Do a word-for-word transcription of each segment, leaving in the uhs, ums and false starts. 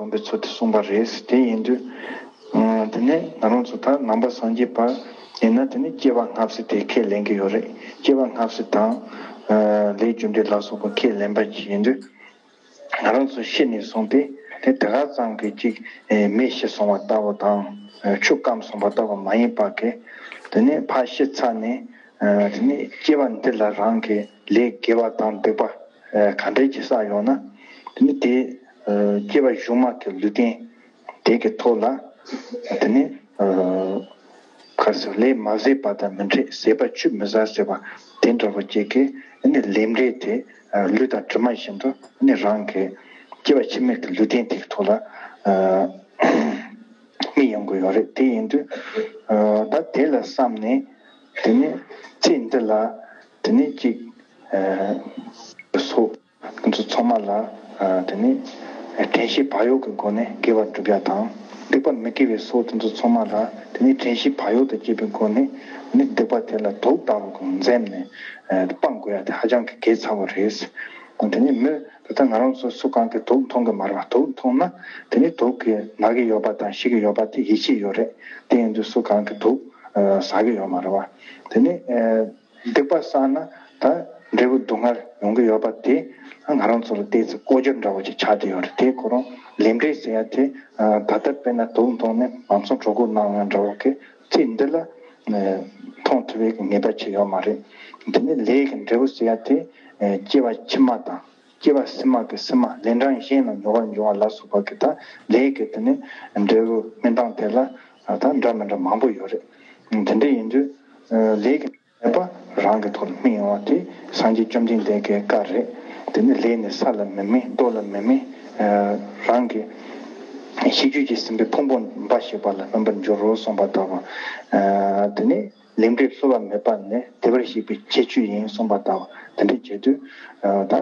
སྟོན་པའི་ཚུལ་དུ་གསུངས་པ་རེད། དེ་ཡིན་དུས། ཨ། དེ་ནས་ང་རང་ཚོ་ད་ནང་པ་སངས་རྒྱས་པ་ཡིན་ན། དེ་ནས་སྐྱེ་བ་སྔ་ཕྱི་དེ་ཁས་ལེན་གྱི་ཡོད་རེད། སྐྱེ་བ་སྔ་ཕྱི་དང་། ཨ། ལས་རྒྱུ་འབྲས་ལ་སོགས་པ་ཁས་ལེན་པ་ཞིག་ཡིན་དུས། ང་རང་ཚོ་ཤི་ནས་བཟུང་སྟེ། དེ་དེ་ག་ཙམ་གྱི་ཅིག་ཨེ། མེ་ཤི་སོང་བ་ལྟ་བུ་དང་། ཨེ། ཆུ་སྐམ་སོང་བ་ལྟ་བུ་མ་ཡིན་པ་གི། དེ་ནས་ཕར་ཤི་ཚར་ནས། ཨ། དེ་ནས་སྐྱེ་བ་འདི་ལ་རང་གི་ལས་དགེ་བ་དང་སྡིག་པ། ཨ། ག་འདྲས་ཀྱི་བསགས་ཡོང་ན། དེ་ནས་དེ། ཨ། སྐྱེ་བ་གཞུག་མ་གི་ལུས་རྟེན་དེ་གི་ཐོག་ལ། དེ་ནས། ཨ། ག་རེ་ཟེར། ལས་མ་ཟད་པ་དང་མི་འཕྲད། ཟད་པ་ཆུད་མི་ཟ་ཟེར་བ་དེ་འདྲ་བོ་ཅིག་གི། དེ་ནས་ལས་འབྲས་དེ། ཨ། ལུས་དང་གྲིབ་མ་བཞིན་དུ། དེ་ནས་རང་གི་སྐྱེ་བ་ཕྱི་མའི་གི་ལུས་རྟེན་དེ་གི་ཐོག་ལ། ཨ། སྨིན་ཡོང་གི་ཡོད་རེད། དེ་ཡིན་དུས། ཨ། ད་དེ་ལ་བསམ་ནས། དེ་ནས་ཚེ་འདི་ལ། དེ་ནས་ཅིག་ཨ། སོ། དེ་ཚོ་ཚང་མ་ལ། ཨ། དེ་ནས་དྲན་ཤེས་བག་ཡོད་ཀྱི་སྒོ་ནས་དགེ་བ་སྒྲུབ་ཡ་དང་། སྡིག་པ་མི་དགེ་བའི་སོ་དེ་ཚོ་ཚང་མ་ལ། དེ་ནས་དྲན་ཤེས་བག་ཡོད་དང་བཅས་པའི་སྒོ་ནས། དེ་ནས་སྡིག་པ་དེ་ལ་དུག་ལྟ་བུ་གང་འཛེམ་ནས། ཨ། སྤང་དགོས་ཡ་དེ་ཧ་ཅང་གི་གལ་ཆེ་བ་རེད། དེ་ནས་མི། ད་ལྟ་ང་རང་ཚོ་སུ་གང་གིས་དུག་འཐུང་གི་མ་རེད་པ། དུག་འཐུང་ན་དེ་ནས་དུག་གིས་ན་གི་ཡོད་པ་དང་ཤི་གི་ཡོད་པ་དེ་ཡིད་ཆེས་ཡོད་རེད། དེ་ཡིན་དུས་སུ་གང་གིས་དུག་ཨ། ཟ་གི་ཡོད་མ་རེད་པ། དེ་ནས། ཨ། སྡིག་པ་བསགས་ན་ད་འབྲས་བུ་སྡུག་བསྔལ་ཡོང་གི་ཡོད་པ་དེ། ང་རང་ཚོ་ལ་ཏོག་ཙམ་ལྐོག་གྱུར་འདྲ་བོ་ཅིག་ཆགས་བསྡད་ཡོད་རེད། དེ་ཁོ་རང་ལས་འབྲས་ཟེར་ཡ་དེ། ཨ། ད་ལྟ་དཔེར་ན་དུག་འཐུང་ནས་ལམ་སང་གྲོད་ཁོག་ན་ཡ་འདྲ་བོ་གི་ཚེ་འདི་ལ། ཨ། མཐོང་ཐུབ་པའི་ངེས་པ་ཅིག་ཡོད་མ་རེད། དེ་ནས་ལས་ཀྱི་འབྲས་བུ་ཟེར་ཡ་དེ། ཨ། སྐྱེ་བ་ཕྱི་མ་དང་། སྐྱེ་བ་ཕྱི་མ་གི་ཕྱི་མ་ལན་གྲངས་གཞན་ལ་མྱུར་བར་འབྱུང་བ་ལ་སོགས་པ་གི་ད་ལས་ཀྱི་དེ་ནས་འབྲས་བུ་སྨིན་སྟངས་དེ་ལ། ཨ། ད་འདྲ་མི་འདྲ་མང་པོ་ཡོད་རེད། དེ་འདྲ་ཡིན་དུས། ཨ། ལས་ཀྱི་མེད་པ་རང་གི་ཐོག་ལ་སྨིན་ཡོང་བ་དེ་སངས་རྒྱས་བཅོམ་ལྡན་འདས་ཀྱི་བཀའ་རེད། དེ་ནི་ལས་ནི་ས་ལ་མི་སྨིན། རྡོ་ལ་མི་སྨིན། ཨ། རང་གི་ཤེས་རྒྱུད་ཀྱིས་ཟིན་པའི་ཕུང་པོ་འབའ་ཞིག་པ་ལ་སྨིན་པར་འགྱུར་རོ་གསུངས་པ་ལྟ་བུ། ཨ། དེ་ནི་ལས་འབྲས་བསླུ་བ་མེད་པ་ནི་བདེ་བར་གཤེགས་པའི་ཁྱད་ཆོས་ཡིན་གསུངས་པ་ལྟ་བུ། དེ་འདྲ་བྱེད་དུས། ཨ། ད་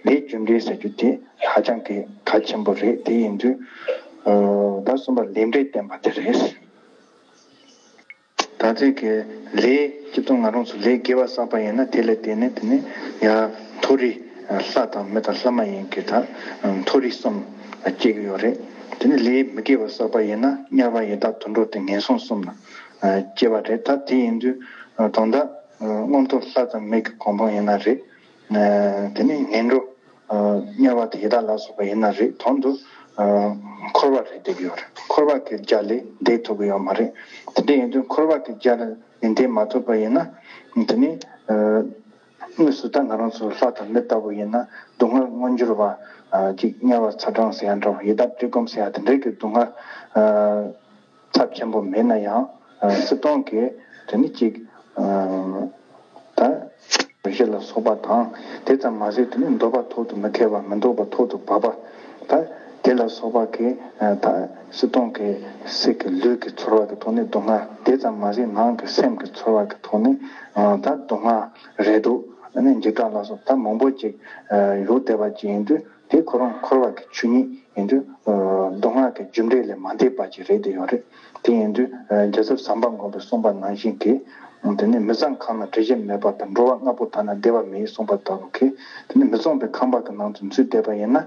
ལས་རྒྱུ་འབྲས་ཟེར་རྒྱུ་དེ་ཧ་ཅང་གི་གལ་ཆེན་པོ་རེད། དེ་ཡིན་དུས། ཨ། ད་གསུམ་པ་ལས་འབྲས་བསྟན་པ་དེ་རེད། ད་ལྟའི་གི་ལས་སྤྱིར་བཏང་ང་རང་ཚོ་ལས་དགེ་བ་བསགས་པ་ཡིན་ན། དེ་ལ་བརྟེན་ནས་དེ་ནས་ཡང་མཐོ་རིས་ལྷ་དང་མི་དང་ལྷ་མ་ཡིན་གྱི་ད་མཐོ་རིས་གསུམ་སྐྱེ་གི་ཡོད་རེད། དེ་ནས་ལས་མི་དགེ་བ་བསགས་པ་ཡིན་ན་དམྱལ་བ་ཡི་དྭགས་དུད་འགྲོ་དེ་ངན་སོང་གསུམ་ལ་སྐྱེ་བ་རེད། ད་དེ་ཡིན་དུས་ད་ལྟ་མངོན་མཐོ་ལྷ་དང་མི་གི་གོ་འཕང་ཡིན་ན་རེད། དེ་ནས་ངན་འགྲོ། ཨ། དམྱལ་བ་དང་ཡི་དྭགས་ལ་སོགས་པ་ཡིན་ན་རེད། དོན་དུ། ཨ། འཁོར་བ་རེད་བསྡད་ཀྱི་ཡོད་རེད། འཁོར་བ་གི་རྒྱ་ལས་འདས་ཐུབ་ཀྱི་ཡོད་མ་རེད། དེ་འདྲ་ཡིན་དུས་འཁོར་བ་གི་རྒྱ་ལས་འདས་མ་ཐུབ་པ་ཡིན་ན། དེ་ནི། ཨ། དངོས་སུ་ད་ང་རང་ཚོ་ལྷ་དང་མི་ལྟ་བུ་ཡིན་ན་སྡུག་བསྔལ་མངོན་གྱུར་བ། ཨ། ཅིག་དམྱལ་བ་ཚ་གྲང་ཟེར་ཡ་འདྲ་བོ། ཡི་དྭགས་བཀྲེས་སྐོམ་ཟེར་ཡ་དེ་འདྲའི་གི་སྡུག་བསྔལ། ཨ། ཚབས་ཆེན་པོ་མེད་ན་ཡང་། ཨ། སྲིད་དོན་གྱི་དེ་ནི་གཅིག་ཨ། ད་གཞི་ལ་སོགས་པ་དང་། དེ་ཙམ་མ་ཟད་དེ་ནི་འདོད་པ་ཐོག་ཏུ་མི་འཁེལ་བ། མི་འདོད་པ་ཐོག་ཏུ་བབ་པ། ད་དེ་ལ་སོགས་པ་གི། ཨ། ད་སྲིད་དོན་གྱི་སྲིད་ཀྱི་ལུས་ཀྱི་ཚོར་བ་གི་ཐོག་ནས་སྡུག་བསྔལ། དེ་ཙམ་མ་ཟད་ནང་གི་སེམས་ཀྱི་ཚོར་བ་གི་ཐོག་ནས། ཨ། ད་སྡུག་བསྔལ་རེ་དོགས། ཨ་ནི་འཇིགས་སྐྲག་ལ་སོགས་ད་མང་པོ་ཅིག་ཨ། ཡོད་བསྡད་པ་ཅིག་ཡིན་དུས། དེ་ཁོ་རང་འཁོར་བ་གི་ཆོས་ཉིད་ཡིན་དུས། ཨ། སྡུག་བསྔལ་གྱི་རྒྱུ་འབྲས་ལས་མ་འདས་པ་ཅིག་རེད་བསྡད་ཡོད་རེད། དེ་ཡིན་དུས། ཨ། རྒྱལ་ཚབ་ཟམ་པ་མགོན་པོས་གསུངས་པ་ནང་བཞིན་གྱི། དེ་ནི་མི་བཟང་གང་ན་བྲལ་གཞི་མེད་པ་དང་། འགྲོ་བ་ལྔ་པོ་དག་ན་བདེ་བ་མེད་གསུངས་པ་ལྟ་བུ་གི། དེ་ནི་མི་བཟང་པོའི་ཁང་པ་གི་ནང་དུ་འཛུལ་བསྡད་པ་ཡིན་ན།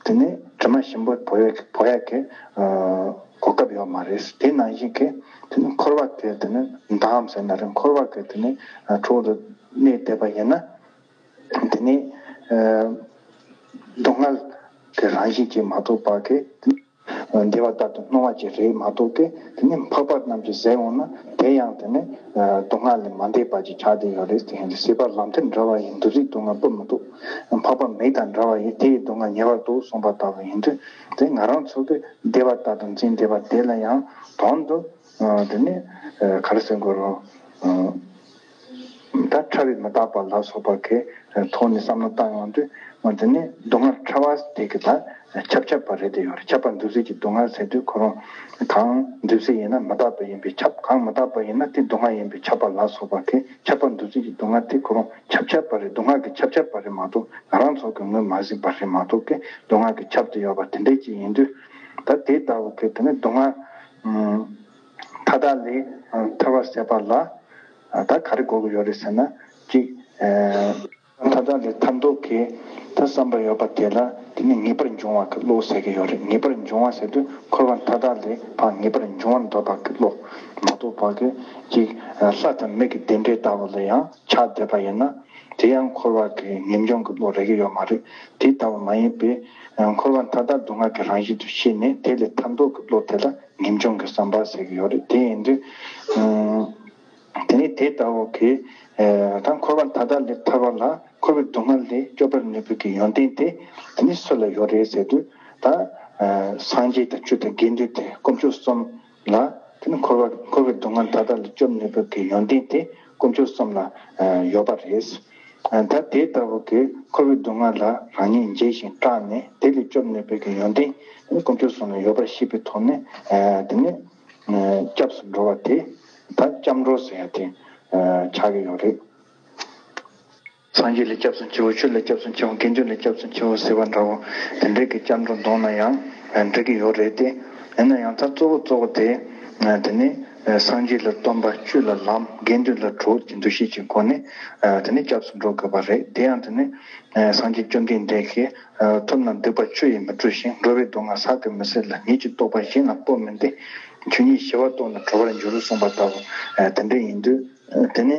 དེ་ནི་དྲི་མ་ཞིམ་པོ་བོར་ཡ་གི་བོར་ཡ་གི། ཨ། གོ་སྐབས་ཡོད་མ་རེད། དེ་ནང་བཞིན་གྱི་དེ་ནི་འཁོར་བ་གི་དེ་ནི་འདམ་ཟེར་ན་རེད། འཁོར་བ་གི་དེ་ནི་འཕྲོ་དུ་གནས་བསྡད་པ་ཡིན་ན། དེ་ནས། ཨ། སྡུག་བསྔལ་གྱི་རང་བཞིན་གྱིས་མ་རྟོགས་པ་གི། བདེ་བ་ལྟར་དུ་སྣང་བ་ཅིག་རེད་མ་གཏོགས་ཀྱི། དེ་ནས་འཕགས་པ་རྣམས་ཀྱིས་ཟེར་འོང་ན་དེ་ཡང་དེ་ནི། ཨ། སྡུག་བསྔལ་ལས་མ་འདས་པ་ཅིག་ཆགས་བསྡད་ཡོད་རེད། དེ་ཡང་ཟད་པ་ལམ་མཐུན་འདྲ་བ་ཡི། འདུ་བྱེད་སྡུག་བསྔལ་སྤུ་མི་ཐུབ། འཕགས་པ་མེ་དང་འདྲ་བ་ཡི། དེ་ཡི་སྡུག་བསྔལ་ཉེ་བར་འདུག་གསུངས་པ་ལྟ་བུ་ཡིན་དུས། དེ་ང་རང་ཚོ་གི་བདེ་བ་ལྟར་དུ་འཛིན་བསྡད་པ་དེ་ལ་ཡང་དོན་དུ། ཨ། དེ་ནི། ཨ། ག་རེ་ཟེར་དགོས་རུང་། ཨ། ད་ཕྲ་བའི་མི་རྟག་པ་ལ་སོགས་པ་གི་ཐོག་ནས་བསམ་བློ་བཏང་ཡོང་དུས། འོ། དེ་ནི་སྡུག་བསྔལ་ཕྲ་བ་དེ་གི་ད་ཁྱབ་ཁྱབ་པ་རེད་བསྡད་ཡོད་རེད། ཁྱབ་པ་འདུ་བྱེད་ཀྱི་སྡུག་བསྔལ་ཟེར་དུས་ཁོ་རང་གང་འདུ་བྱེད་ཡིན་ན་མི་རྟག་པ་ཡིན་པས་ཁྱབ། གང་མི་རྟག་པ་ཡིན་ན་དེ་སྡུག་བསྔལ་ཡིན་པས་ཁྱབ་པ་ལ་སོགས་པ་གི། ཁྱབ་པ་འདུ་བྱེད་ཀྱི་སྡུག་བསྔལ་དེ་ཁོ་རང་ཁྱབ་ཁྱབ་པ་རེད། སྡུག་བསྔལ་གྱི་ཁྱབ་ཁྱབ་པ་རེད་མ་གཏོགས། ང་རང་ཚོ་གི་ངོས་མ་ཟིན་པ་རེད་མ་གཏོགས་ཀྱི། སྡུག་བསྔལ་གྱི་ཁྱབ་ཏུ་ཡོད་པ་དེ་འདྲས་ཅིག་ཡིན་དུས། ད་དེ་ལྟ་བུ་གི་དེ་ནི་སྡུག་བསྔལ། ཨ། མཐའ་དག་ལས། ཨ། ཐར་བར་ཟད་པ་ལ། ཨ། ད་ག་རེ་དགོས་ཀྱི་ཡོད་རེད་ཟེར་ན། གཅིག་ཨ། མཐའ་དག་ལས་ཐར་འདོད་ཀྱི་ད་ བསམ་པ་ཡོད་པ་དེ་ལ་དེ་ནི་ངེས་པར་འབྱུང་བ་གི་བློ་ཟེར་གི་ཡོད་རེད། ངེས་པར་འབྱུང་བ་ཟེར་དུས་འཁོར་བ་མཐའ་དག་ལས་ཕར་ངེས་པར་འབྱུང་བར་འདོད་པ་གི་བློ་མ་གཏོགས་པ་གི་ཅིག་ལྷ་དང་མི་གི་བདེ་འབྲས་ལྟ་བུ་ལ་ཡང་ཆགས་བསྡད་པ་ཡིན་ན། དེ་ཡང་འཁོར་བ་གི་ངེས་འབྱུང་གི་བློ་རེག་གི་ཡོད་མ་རེད། དེ་ལྟ་བུ་མ་ཡིན་པའི་འཁོར་བ་མཐའ་དག་སྡུག་བསྔལ་གྱི་རང་བཞིན་དུ་ཤེས་ནས་དེ་ལས་ཐར་འདོད་ཀྱི་བློ་དེ་ལ་ངེས་འབྱུང་གི་བསམ་པ་ཟེར་གྱི་ཡོད་རེད། དེ་ཡིན་དུས་དེ་ནས་དེ་ལྟ་བུ་གི་ད་འཁོར་བ་མཐའ་དག་ལས་ཐར་བ་ལ་འཁོར་བའི་སྡུག་བསྔལ་ལས་སྐྱོབ་པར་ནུས་པའི་གི་ཡོན་ཏན་དེ་དེ་ནི་སུ་ལ་ཡོད་རེད་ཟེར་དུས། ད་སངས་རྒྱས་དང་ཆོས་དང་དགེ་འདུན་དེ་དཀོན་མཆོག་གསུམ་ལ་དེ་ནི་འཁོར་བ་འཁོར་བའི་སྡུག་བསྔལ་མཐའ་དག་ལས་སྐྱོབ་ནུས་པའི་གི་ཡོན་ཏན་དེ་དཀོན་མཆོག་གསུམ་ལ་ཡོད་པ་རེད། ད་དེ་ལྟ་བུ་གི་འཁོར་བའི་སྡུག་བསྔལ་ལ་རང་ཉིད་འཇིགས་ཤིང་སྐྲག་ནས་དེ་ལས་སྐྱོབ་ནུས་པའི་གི་ཡོན་ཏན་དེ་ནི་དཀོན་མཆོག་གསུམ་ལ་ཡོད་པར་ཤེས་པའི་ཐོག་ནས་དེ་ནི་སྐྱབས་སུ་འགྲོ་བ་དེ་ད་སྐྱབས་འགྲོ་ཟེར་ཡ་དེ་ཆགས་ཀྱི་ཡོད་རེད། སངས་རྒྱས་ལ་སྐྱབས་སུ་མཆིའོ། ཆོས་ལ་སྐྱབས་སུ་མཆིའོ། དགེ་འདུན་ལ་སྐྱབས་སུ་མཆིའོ་ཟེར་བ་འདྲ་བོ་དེ་འདྲའི་གི་སྐྱབས་འགྲོ་འདོན་ན་ཡང་འགྲིག་གི་ཡོད་རེད་དེ། ཡིན་ན་ཡང་ད་གཙོ་བོ་གཙོ་བོ་དེ་དེ་ནི་སངས་རྒྱས་ལ་སྟོན་པ། ཆོས་ལ་ལམ། དགེ་འདུན་ལ་གྲོགས་ཀྱི་འདུ་ཤེས་ཀྱི་སྒོ་ནས་དེ་ནི་སྐྱབས་སུ་འགྲོ་དགོས་པ་རེད། དེ་ཡང་དེ་ནི་སངས་རྒྱས་བཅོམ་ལྡན་འདས་ཀྱིས་ཐོབ་ན་སྡིག་པ་ཆུ་ཡིས་མི་འཁྲུ་ཞིང་། འགྲོ་བའི་སྡུག་བསྔལ་བསགས་ཀྱང་མི་སྲིད་ལ། ཉིད་ཀྱི་རྟོགས་པ་གཞན་ལ་སྤོ་མིན་ཏེ། ཆོས་ཉིད་ཞི་བ་རྟོགས་ན་གྲོལ་བར་འགྱུར་གསུངས་པ་ལྟ་བུ་དེ་འདྲ་ཡིན་དུས་དེ་ནི།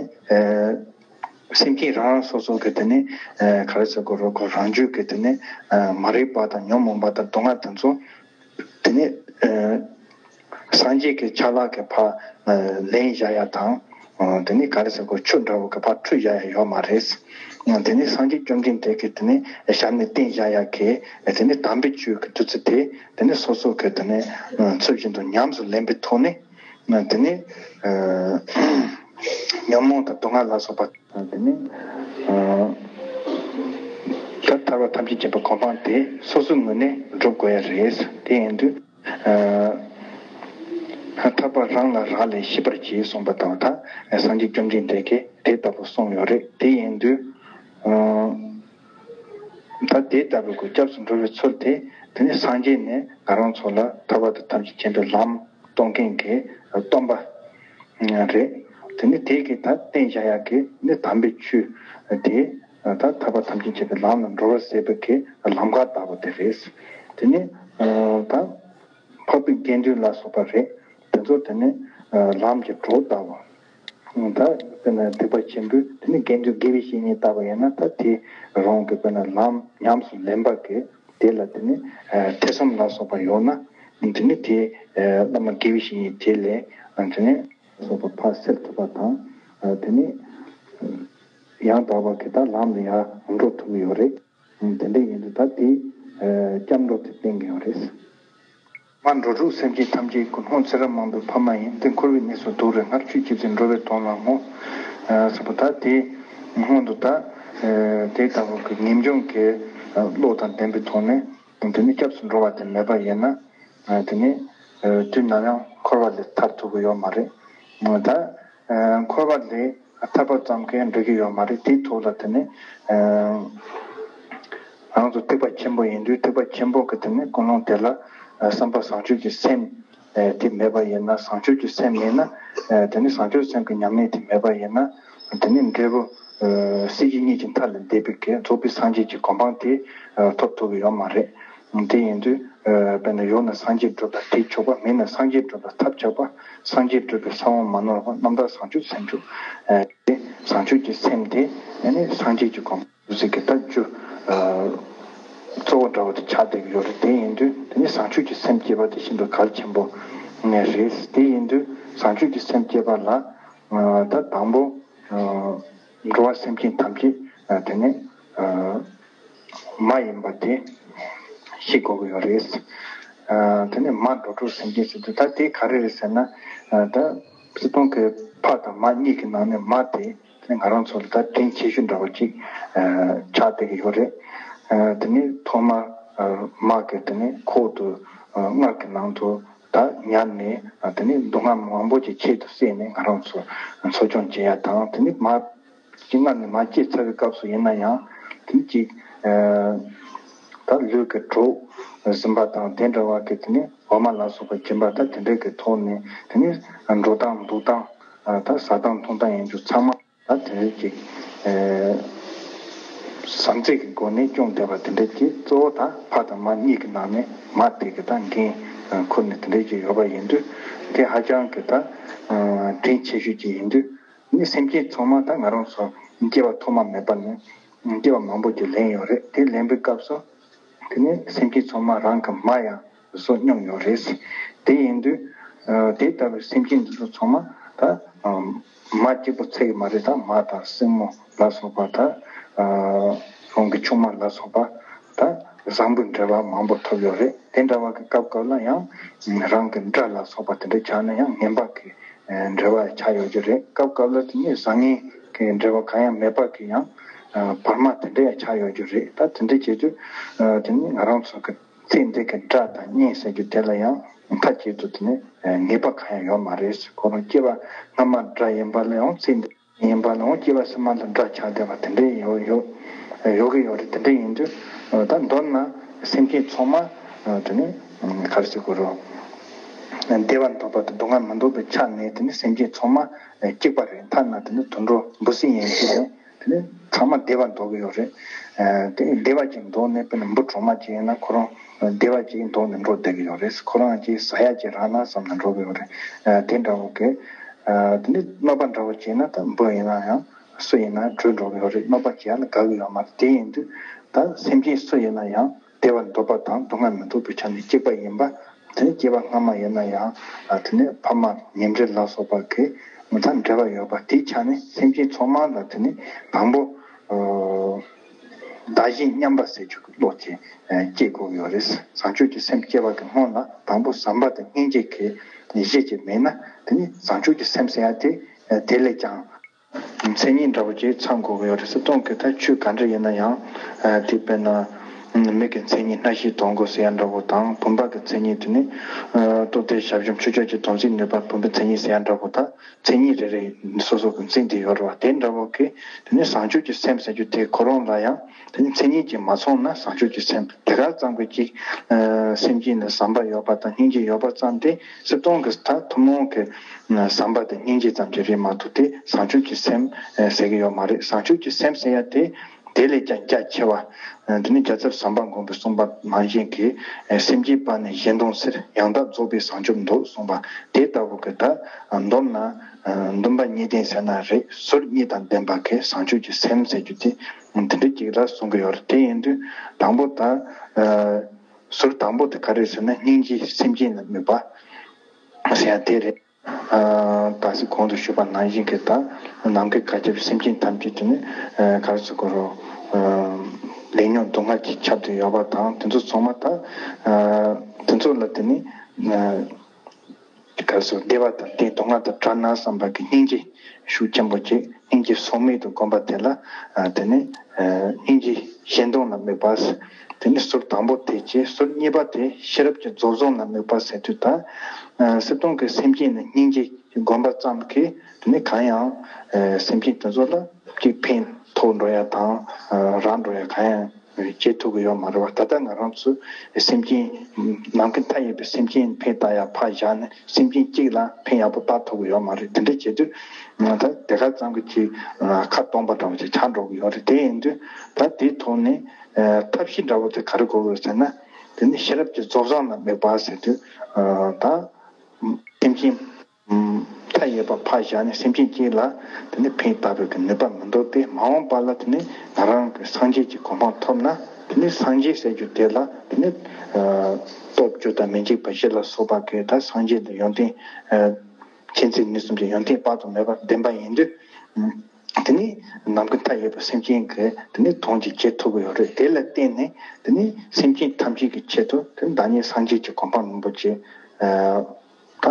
སེམས་ཅན་རང་རང་སོ་སོ་གི་དེ་ནི་ག་རེ་ཟེར་དགོས་རེད། ཁོ་རང་རྒྱུད་ཀྱི་དེ་ནི་མ་རིག་པ་དང་ཉོན་མོངས་པ་དང་སྡུག་བསྔལ་དེ་ཚོ་དེ་ནི་སངས་རྒྱས་ཀྱི་ཆ་ལག་གི་ཕར་ལེན་བཞག་ཡ་དང་། དེ་ནི་ག་རེ་ཟེར་དགོས། ཆུ་འདྲ་བོ་གི་ཕར་འཁྲུད་བཞག་ཡ་ཡོད་མ་རེད། དེ་ནི་སངས་རྒྱས་བཅོམ་ལྡན་འདས་ཀྱི་དེ་ནི་ཞལ་ནས་བསྟན་བཞག་ཡ་གི་དེ་ནི་དམ་པའི་ཆོས་ཀྱི་བདུད་རྩི་དེ་དེ་ནི་སོ་སོ་གི་དེ་ནི་ཚུལ་བཞིན་དུ་ཉམས་སུ་ལེན་པའི་ཐོག་ནས། དེ་ནི་ཉོན་མོངས་དང་སྡུག་བསྔལ་ལ་སོགས་པ་དེ་ནི་ཐར་པ་ཐམས་ཅད་མཁྱེན་པའི་གོ་འཕང་དེ་སོ་སོའི་ངོས་ནས་སྒྲུབ་དགོས་ཡ་རེད། དེ་ཡིན་དུས་ཐར་པ་རང་ལ་རག་ལས་ཤེས་པར་གྱིས་གསུངས་པ་དང་། ད་སངས་རྒྱས་བཅོམ་ལྡན་འདས་ཀྱིས་དེ་ལྟ་བུ་གསུངས་ཡོད་རེད། དེ་ཡིན་དུས། ད་དེ་ལྟ་བུའི་སྐྱབས་སུ་འགྲོ་བའི་ཚུལ་དེ་དེ་ནི་སངས་རྒྱས་ནས་ང་རང་ཚོ་ལ་ཐར་པ་དང་ཐམས་ཅད་མཁྱེན་པའི་ལམ་སྟོན་མཁན་གྱི་སྟོན་པ་རེད། དེ་ནི་དེ་གི་ད་བསྟན་བཞག་ཡག་གི་ནི་དམ་པའི་ཆོས་དེ་ད་ཐར་པ་ཐམས་ཅད་མཁྱེན་པའི་ལམ་ལ་འགྲོ་བ་ཟེར་བའི་གི་ལམ་ཁ་ལྟ་བུ་དེ་རེད། དེ་ནི་ད་འཕགས་པའི་དགེ་འདུན་ལ་སོགས་པ་རེད། དེ་ཚོ་དེ་ནི་ལམ་གྱི་གྲོགས་ལྟ་བུ། ད་དཔེར་ན་སྡིག་པ་ཆེན་པོས་དེ་ནི་དགེ་འདུན་དགེ་བའི་བཤེས་གཉེན་ལྟ་བུ་ཡིན་ན། ད་དེ་རང་གི་དཔེར་ན་ལམ་ཉམས་སུ་ལེན་པ་གི་དེ་ལ་དེ་ནི་ཐེ་ཚོམ་ལ་སོགས་པ་ཡོད་ན། དེ་ནི་དེ་བླ་མ་དགེ་བའི་བཤེས་གཉེན་དེ་ལས་དེ་ནི་སོགས་པ་ཕར་སེལ་ཐུབ་པ་དང་། དེ་ནི་ཡང་དག་པ་གི་ད་ལམ་ལ་ཡང་འགྲོ་ཐུབ་ཀྱི་ཡོད་རེད། དེ་འདྲ་ཡིན་དུས་ད་དེ་སྐྱབས་འགྲོ་དེ་བསྟན་གྱི་ཡོད་རེད། མ་འགྲོ་དྲུག་སེམས་ཅན་ཐམས་ཅད་ཀུན། སྣང་ཚེ་རབས་མང་པོའི་ཕ་མ་ཡིན། དེ་འཁོར་བའི་གནས་སུ་དུག་རེ་ལྔར། ཆོས་ཀྱི་ཚེ་འགྲོ་བའི་དོན་ལ་བསྔོ། ཟེར་བ་ད་དེ་སྔོན་དུ་ད་དེ་ལྟ་བུ་གི་ངེས་འབྱུང་གི་བློ་དང་ལྡན་པའི་ཐོག་ནས་དེ་ནི་སྐྱབས་སུ་འགྲོ་བ་དེ་མེད་པ་ཡིན་ན། དེ་ནི་དུས་ནམ་ཡང་འཁོར་བ་ལས་ཐར་ཐུབ་ཀྱི་ཡོད་མ་རེད། ད་འཁོར་བ་ལས་ཐར་པ་ཙམ་གྱིས་འགྲིག་གི་ཡོད་མ་རེད། དེའི་ཐོག་ལ་དེ་ནི་རང་ཚོ་ཐེག་པ་ཆེན་པོ་ཡིན་དུས། ཐེག་པ་ཆེན་པོ་གི་དེ་ནི་ཀུན་སློང་དེ་ལ་བསམ་པ་བཟང་སྤྱོད་ཀྱི་སེམས་དེ་མེད་པ་ཡིན་ན། བཟང་སྤྱོད་ཀྱི་སེམས་མེད་ན། དེ་ནི་བཟང་སྤྱོད་སེམས་ཀྱི་ཉམས་ལེན་དེ་མེད་པ་ཡིན་ན། དེ་ནི་འབྲས་བུ་སྲིད་ཞི་གཉིས་ཀྱི་མཐའ་ལས་འདས་པའི་གི་རྫོགས་པའི་སངས་རྒྱས་ཀྱི་གོ་འཕང་དེ་ཐོབ་ཐུབ་ཀྱི་ཡོད་མ་རེད། དེ་ཡིན་དུས་དཔེར་ན་ཡོད་ན་སངས་རྒྱས་སྒྲུབ་ལ་ཐེག་ཆོག་པ། མེད་ན་སངས་རྒྱས་སྒྲུབ་ལ་ཐབས་ཆག་པ། སངས་རྒྱས་སྒྲུབ་པའི་ས་བོན་མ་ནོར་བ། རྣམ་དག་བཟང་སྤྱོད་སེམས་མཆོག་དེ་བཟང་སྤྱོད་ཀྱི་སེམས་དེ་ནི་སངས་རྒྱས་ཀྱི་གོ་འཕང་ཟེར་གི་ད་རྒྱུ་གཙོ་བོ་འདྲ་བོ་དེ་ཆགས་བསྡད་ཀྱི་ཡོད་རེད། དེ་ཡིན་དུས་དེ་ནི་བཟང་སྤྱོད་ཀྱི་སེམས་བསྐྱེད་པ་དེ་ཤིན་ཏུ་གལ་ཆེན་པོ་རེད། དེ་ཡིན་དུས་བཟང་སྤྱོད་ཀྱི་སེམས་བསྐྱེད་པ་ལ་ད་དང་པོ་འགྲོ་བ་སེམས་ཅན་ཐམས་ཅད་དེ་ནི་མ་ཡིན་པ་དེ་ཤེས་དགོས་ཀྱི་ཡོད་རེད། དེ་ནི་མ་འགྲོ་དྲུག་སེམས་ཅན་ཟེར་དུས་ད་དེ་ག་རེ་རེད་ཟེར་ན། ད་སྲིད་སྟོང་གི་ཕ་དང་མ་གཉིས་ཀྱི་ནང་ནས་མ་དེ་དེ་ནི་ང་རང་ཚོ་ལ་ད་དྲིན་ཆེ་ཤོས་འདྲ་བོ་ཅིག་ཆགས་བསྡད་ཀྱི་ཡོད་རེད། དེ་ནི་ཐོག་མར་མ་གི་དེ་ནི་ཁོག་ཏུ་མངལ་གྱི་ནང་དུ་ད་ཉར་ནས། དེ་ནི་སྡུག་བསྔལ་མང་པོ་ཅིག་ཁྱད་དུ་བསད་ནས་ང་རང་ཚོ་འཚོ་སྐྱོང་བྱེད་ཡ་དང་། དེ་ནི་མ་ཅིག་མངལ་ནས་མ་སྐྱེས་ཚར་བའི་སྐབས་སུ་ཡིན་ན་ཡང་དེ་ནི་ཅིག་ད་ལུས་ཀྱི་གྲོགས་ཟིན་པ་དང་དེ་འདྲ་བ་གི་དེ་ནི་འོ་མ་ལ་སོགས་པ་སྦྱིན་པ་ད་དེ་འདྲ་གི་ཐོག་ནས་དེ་ནི་འགྲོ་སྟངས་འདུག་སྟངས་ད་ཟ་སྟངས་འཐུང་སྟངས་ཡིན་རྒྱུ་ཚང་མ་ད་དེ་ནི་ཅིག་བསམ་རྩེ་གི་སྒོ་ནས་སྐྱོང་བསྡད་པ་དེ་འདྲ་གྱིས། གཙོ་བོ་ད་ཕ་དང་མ་གཉིས་ཀྱི་ནང་ནས་མ་དེ་གི་ད་འགན་ཁུར་ནས་དེ་འདྲ་ཅིག་ཡོད་པ་ཡིན་དུས། དེ་ཧ་ཅང་གི་ད་དྲིན་ཆེ་ཤོས་ཅིག་ཡིན་དུས། ནི་སེམས་ཅན་ཚང་མ་ད་ང་རང་ཚོ་སྐྱེ་བ་ཐོག་མ་མེད་པ་ནས་སྐྱེ་བ་མང་པོ་ཅིག་ལེན་ཡོད་རེད། དེ་ལེན་པའི་སྐབས་སུ། དེ་ནས་སེམས་ཅན་ཚང་མ་རང་གི་མ་ཡང་གསོ་མྱོང་ཡོད་རེད། དེ་ཡིན་དུས། ཨ། དེ་ལྟ་བུའི་སེམས་ཅན་འདི་ཚོ་ཚང་མ་ད། ཨ། མ་གཅིག་པོ་ཚད་ཀྱི་མ་རེད། ད་མ་དང་སྲིང་མོ་ལ་སོགས་པ། ད། ཨ། རང་གི་ཆུང་མ་ལ་སོགས་པ། ད་བཟང་པོའི་འབྲེལ་བ་མང་པོ་ཐོབ་ཡོད་རེད། དེ་འདྲ་བ་གི་སྐབས་སྐབས་ལ་ཡང་རང་གི་དགྲ་ལ་སོགས་པ་དེ་འདྲ་ཆགས་ན་ཡང་ངན་པ་གི་འབྲེལ་བ་ཆགས་ཡོད་རྒྱུ་རེད། སྐབས་སྐབས་ལ་དེ་ནས་བཟང་ངན་གྱི་འབྲེལ་བ་གང་ཡང་མེད་པ་གི་ཡང་བར་མ་དེ་འདྲ་ཡང་ཆགས་ཡོད་རྒྱུ་རེད། ད་དེ་འདྲ་བྱེད་དུས། ཨ། དེ་ནི་ང་རང་ཚོ་གི་ཚེ་འདི་གི་དགྲ་དང་གཉེན་ཟེར་རྒྱུ་དེ་ལ་ཡང་མཐའ་གཅིག་ཏུ་དེ་ནི་ངེས་པ་གང་ཡང་ཡོད་མ་རེད། ཁོ་རང་སྐྱེ་བ་སྔ་མ་དགྲ་ཡིན་པ་ལ་ཡང་། ཚེ་འདི་ཡིན་པ་ལ་ཡང་། སྐྱེ་བ་ཕྱི་མ་ལ་དགྲ་ཆགས་བསྡད་པ་དེ་འདྲ་ཡོད་ཡོད་ཡོད་གི་ཡོད་རེད། དེ་འདྲ་ཡིན་དུས། ད་མདོར་ན་སེམས་ཅན་ཚང་མ། ཨ། དེ་ནི། ཨ། ག་རེ་ཟེར་དགོས་རེད། བདེ་བ་འདོད་པ་དང་སྡུག་བསྔལ་མི་འདོད་པའི་ཆ་ནས་དེ་ནི་སེམས་ཅན་ཚང་མ་གཅིག་པ་རེད། ཐ་ན་དེ་ནི་དུད་འགྲོ་འབུ་སྲིན་ཡིན་གཅིག་རེད། དེ་ནི་ཚང་མ་བདེ་བ་འདོད་ཀྱི་ཡོད་རེད། ཨ། དེ་བདེ་བ་ཅིག་འདོད་ནས། དཔེར་ན་འབུ་གྲོག་མ་ཅིག་ཡིན་ན་ཁོ་རང་བདེ་བ་ཅིག་འདོད་ནས་འགྲོ་བསྡད་ཀྱི་ཡོད་རེད། ཁོ་རང་གིས་ཟ་ཡ་ཅིག་རག་ན་བསམ་ནས་འགྲོ་གི་ཡོད་རེད། ཨ། དེ་འདྲ་བོ་གི། ཨ། དེ་ནི་གནོད་པ་འདྲ་བོ་བྱས་ན་ད་འབུ་ཡིན་ན་ཡང་སུ་ཡིན་ན་བྲོས་འགྲོ་གི་ཡོད་རེད། གནོད་པ་བྱེད་ཡ་ལ་དགའ་གི་ཡོད་མ་རེད། དེ་ཡིན་དུས་ད་སེམས་ཅན་སུ་ཡིན་ན་ཡང་བདེ་བ་འདོད་པ་དང་སྡུག་བསྔལ་མི་འདོད་པའི་ཆ་ནས་གཅིག་པ་ཡིན་པ། དེ་ནི་སྐྱེ་བ་སྔ་མ་ཡིན་ན་ཡང་། ཨ། དེ་ནི་ཕ་མ་ཉེ་འབྲེལ་ལ་སོགས་པ་གིས་མི་ཚང་འབྲེལ་བ་ཡོད་པ་དེའི་ཆ་ནས་སེམས་ཅན་ཚང་མ་ལ་དེ་ནི་དང་པོ། ཨ། བདག་གཞན་མཉམ་པ་ཟེར་རྒྱུ་གི་བློ་དེ་སྐྱེ་དགོས་ཀྱི་ཡོད་རེད། བཟང་སྤྱོད་ཀྱི་སེམས་སྐྱེ་བ་གི་སྔོན་ལ་དང་པོ་བསམ་པ་དང་སྙིང་རྗེ་གི་གཞི་ཅིག་མེད་ན། དེ་ནི་བཟང་སྤྱོད་ཀྱི་སེམས་ཟེར་ཡ་དེ་དེ་ལས་ཀྱང་མཚན་ཉིད་འདྲ་བོ་ཅིག་ཚང་དགོས་ཀྱི་ཡོད་རེད། སྲིད་སྟོང་གི་ད་ཆོས་ག་འདྲ་ཡིན་ན་ཡང་། ཨ། དེ་དཔེར་ན་མིག་གི་མཚན་ཉིད་རྣ་ཤེས་དོན་གོ་ཟེར་ཡ་འདྲ་བོ་དང་། བུམ་པ་གི་མཚན་ཉིད་དེ་ནི། ཨ། རྟོག་བརྟན་ཞལ་འཇོམས་ཆོས་སྐྱོང་གི་དམ་ཚིག་ནུས་པ། བུམ་པའི་མཚན་ཉིད་ཟེར་ཡ་འདྲ་བོ། ད་མཚན་ཉིད་རེ་རེ་སོ་སོ་གི་མཚན་དེ་ཡོད་རེད་བ། དེ་འདྲ་བོ་གི་དེ་ནི་བཟང་སྤྱོད་ཀྱི་སེམས་ཟེར་རྒྱུ་དེ་ཁོ་རང་ལ་ཡང་དེ་ནི་མཚན་ཉིད་ཀྱིས་མ་ཚང་ན་བཟང་སྤྱོད་ཀྱི་སེམས་དེ་ག་ཙམ་གྱི་ཅིག་ཨ། སེམས་ཅན་ལ་བསམ་པ་ཡོད་པ་དང་སྙིང་རྗེ་ཡོད་པ་ཙམ་དེ། སྲིད་སྟོང་གི་ད་ཐུན་མོང་གི་བསམ་པ་དང་སྙིང་རྗེ་ཙམ་གྱི་རེད་མ་གཏོགས། དེ་བཟང་སྤྱོད་ཀྱི་སེམས་ཟེར་གྱི་ཡོད་མ་རེད། བཟང་སྤྱོད་ཀྱི་སེམས་ཟེར་ཡ་དེ་དེ་ལས་ཀྱང་རྒྱ་ཆེ་བ། དེ་ནི་རྒྱལ་ཚབ་ཟམ་པ་མགོན་པོས་གསུངས་པ་ནང་བཞིན་གྱི། སེམས་བསྐྱེད་པ་ནི་གཞན་དོན་ཕྱིར། ཡང་དག་རྫོགས་པའི་བྱང་ཆུབ་འདོད། གསུངས་པ་དེ་ལྟ་བུ་གི། ད་མདོར་ན་འདུན་པ་གཉིས་ལྡན་ཟེར་ན་རེད། ཟུར་གཉིས་དང་ལྡན་པ་གི་བྱང་ཆུབ་ཀྱི་སེམས་ཟེར་རྒྱུ་དེ་དེ་འདྲ་ཅིག་ལ་གསུང་གི་ཡོད་རེད། དེ་ཡིན་དུས་དང་པོ་ད། ཟུར་དང་པོ་དེ་ག་རེ་ཟེར་ན། སྙིང་རྗེ་སེམས་ཅན་ལ་དམིགས་པ་ཟེར་ཡ་དེ་རེད། ཨ། ད་གིན་གོང་དུ་ཞུས་པ་ནང་བཞིན་གྱི་ད་ནམ་མཁའི་མཁའ་ཁྱབ་སེམས་ཅན་ཐམས་ཅད་དེ་ནི། ཨ། ག་རེ་ཟེར་དགོས་རེད། ཨ། ལས་ཉོན་སྡུག་བསྔལ་གྱིས་ཁྱབ་སྟེ་ཡོད་པ་དང་། དེ་ཚོ་ཚང་མ་ད། ཨ། དེ་ཚོ་ལ་དེ་ནི། ཨ། ག་རེ་ཟེར། བདེ་བ་དང་བདེ། སྡུག་བསྔལ་དང་བྲལ་ན་བསམ་པ་གི་སྙིང་རྗེ་ཤུགས་ཆེན་པོ་བྱེད། སྙིང་རྗེ་ཟད་མེད་དུ་བསྒོམ་པ་དེ་ལ། ཨ། དེ་ནི། ཨ། སྙིང་རྗེ་གཞན་དོན་ལ་དམིགས་པ། དེ་ནི་ཟུར་དང་པོ་དེ་བྱས། ཟུར་གཉིས་པ་དེ་ཤེས་རབ་ཀྱི་རྫོགས་བྱང་ལ་དམིགས་པ་ཟེར་དུས། ད་སྲིད་སྟོང་གི་སེམས་ཅན་ལ་སྙིང་རྗེ་བསྒོམ་པ་ཙམ་གྱིས་དེ་ནི་གང་ཡང་། ཨ། སེམས་ཅན་དེ་ཚོ་ལ་གཅིག་ཕན་ཐོགས་འགྲོ་ཡ་དང་། ཨ། རག་འགྲོ་ཡ་གང་ཡང་བྱེད་ཐུབ་ཀྱི་ཡོད་མ་རེད་བ། ད་ལྟ་ང་རང་ཚོ་སེམས་ཅན་ནམ་མཁའ་མཐའ་ཡས་པའི་སེམས་ཅན་ཕན་བཏགས་ཡ་ཕར་བཞག་ནས། སེམས་ཅན་གཅིག་ལ་ཕན་ཡག་པོ་བཏགས་ཐུབ་ཀྱི་ཡོད་མ་རེད། དེ་འདྲ་བྱེད་དུས་ད་དེ་ག་ཙམ་གྱི་ཅིག་ཁ་སྟོང་པ་འདྲ་བོ་ཅིག་ཆགས་འགྲོ་གི་ཡོད་རེད། དེ་ཡིན་དུས་ད་དེའི་ཐོག་ནས། ཨ། ཐབས་ཤེས་འདྲ་བོ་དེ་ག་རེ་དགོས་ཀྱི་ཡོད་ཟེར་ན། དེ་ནི་ཤེས་རབ་ཀྱི་རྫོགས་བྱང་ལ་དམིགས་པ་ཟེར་དུས། ཨ། ད་སེམས་ཅན་མཐའ་ཡས་པ་ཕར་བཞག་ནས་སེམས་ཅན་གཅིག་ལ་དེ་ནི་ཕན་བཏགས་པའི་གི་ནུས་པ་མི་འདུག་སྟེ། མ་འོངས་པ་ལ་དེ་ནི་ང་རང་གི་སངས་རྒྱས་ཀྱི་གོ་འཕང་ཐོབ་ན། དེ་ནི་སངས་རྒྱས་ཟེར་རྒྱུ་དེ་ལ་དེ་ནི། ཨ། སྟོབས་བཅུ་དང་མི་འཇིགས་པ་བཞི་ལ་སོགས་པ་གི་ད་སངས་རྒྱས་དང་ཡོན་ཏན། ཨ། མཁྱེན་བརྩེ་ནུས་གསུམ་གྱི་ཡོན་ཏན་དཔག་ཏུ་མེད་པ་ལྡན་པ་ཡིན་དུས། དེ་ནི་ནམ་མཁའ་མཐའ་ཡས་པའི་སེམས་ཅན་གྱི་དེ་ནི་དོན་ཅིག་བྱེད་ཐུབ་ཀྱི་ཡོད་རེད། དེ་ལ་བརྟེན་ནས་དེ་ནི་སེམས་ཅན་ཐམས་ཅད་ཀྱི་ཆེད་དུ་དེ་ནི་བདག་ཉིད་སངས་རྒྱས་ཀྱི་གོ་འཕང་རིན་པོ་ཆེ། ཨ། ད་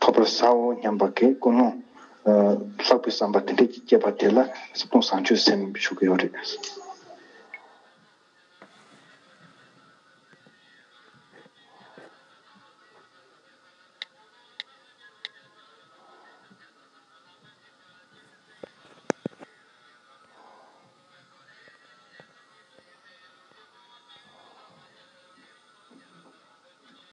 ཐོབ་པར་བྱའོ་སྙམ་པ་གི་ཀུན་སློང་། ཨ། ལྷག་པའི་བསམ་པ་དེ་འདྲ་ཅིག་སྐྱེས་པ་དེ་ལ་སྲིད་སྟོང་བྱང་ཆུབ་སེམས་ཞུ་གི་ཡོད་རེད།